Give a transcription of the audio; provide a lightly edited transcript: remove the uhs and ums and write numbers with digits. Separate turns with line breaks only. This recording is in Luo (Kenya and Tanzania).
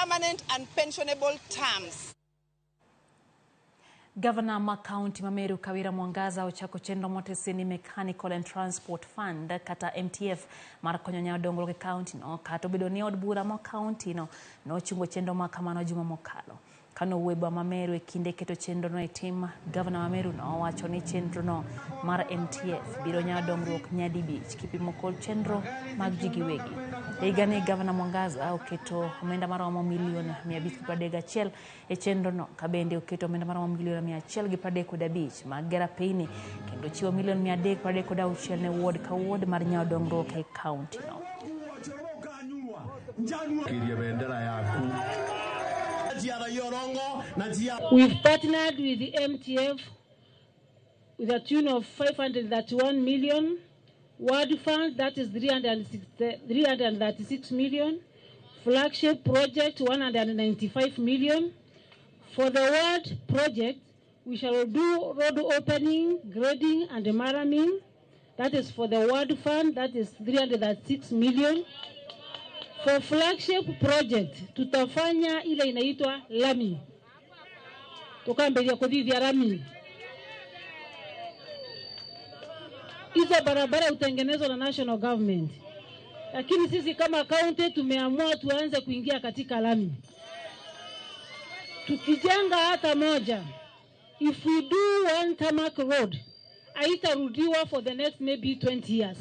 permanent and pensionable terms.
Gavana ma kaunti ma Meru Kawira Mwangaza ochako chenro motesi ni Mechanical and Transport Fund kata MTF mar konyo nyawo dongruok e kaunti no kata obedo ni od bura ma kaunti no nochungo chenro ma kamano juma mokalo. Kano owuoyo e boma ma Meru e kinde keto chenro no e tim, gavana ma Meru no owacho ni chenro no mar MTF biro nyawo dongruok nyadibich kipimo kod chenro mag ji giwegi. E higani gavana Mwangaza oketo omenda maromo milion 531 e chenro no ka bende oketo omenda maromo milion 135 mag gero apeyni kendo chiwo milion 336 ne ward ka ward mar nyawo dongruok e kaunti no.
We've partnered with the MTF with a tune of 531 million, World Fund, that is 336 million, flagship project 195 million. For the world project, we shall do road opening, grading, and murraming. That is for the World Fund, that is 306 million. For flagship project, tutafanya ile inaitwa lami. Tukambelia kuthithia lami. Hizo barabara hutengenezwa na national government. Lakini sisi kama county tumeamua tuanze kuingia katika lami. Tukijenga hata moja, if we do one tarmac road, haitarudiwa for the next maybe 20 years.